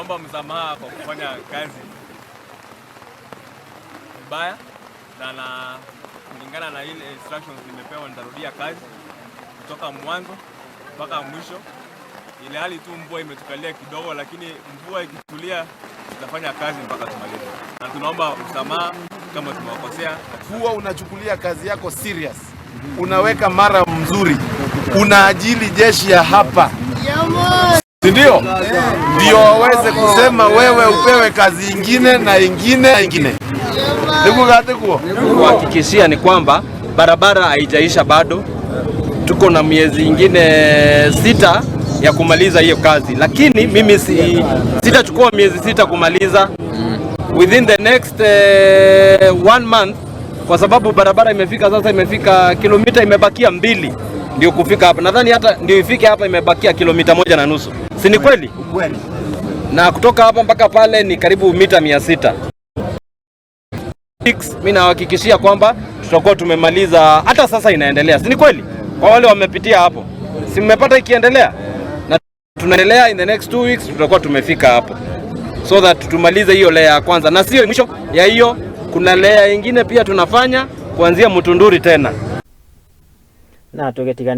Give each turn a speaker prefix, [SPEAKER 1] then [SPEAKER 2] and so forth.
[SPEAKER 1] Naomba msamaha kwa kufanya kazi vibaya na kulingana na ile instructions nimepewa, nitarudia kazi kutoka mwanzo mpaka mwisho. Ile hali tu mvua imetukalia kidogo, lakini mvua ikitulia tutafanya kazi mpaka tumalize, na tunaomba msamaha kama tumewakosea.
[SPEAKER 2] Huwa unachukulia kazi yako serious, unaweka mara mzuri, unaajili jeshi ya hapa, si ndio? Ndio waweze kusema wewe upewe kazi ingine na ingine na ingine. Nikugatikuo
[SPEAKER 3] Kuhakikishia ni kwamba barabara haijaisha bado, tuko na miezi ingine 6 ya kumaliza hiyo kazi, lakini mimi sitachukua miezi 6 kumaliza within the next one month, kwa sababu barabara imefika sasa, imefika kilomita imebakia 2 ndio kufika hapa. Nadhani hata ndio ifike hapa imebakia kilomita 1.5, si ni kweli? Na kutoka hapa mpaka pale ni karibu mita 600. Mimi nawahakikishia kwamba tutakuwa tumemaliza, hata sasa inaendelea, si ni kweli? Kwa wale wamepitia hapo, si mmepata ikiendelea? Na tunaendelea in the next 2 weeks tutakuwa tumefika hapo, so that tumalize hiyo layer ya kwanza, na sio mwisho ya hiyo. Kuna layer ingine pia tunafanya kuanzia Mutunduri tena
[SPEAKER 4] Na tugetigana.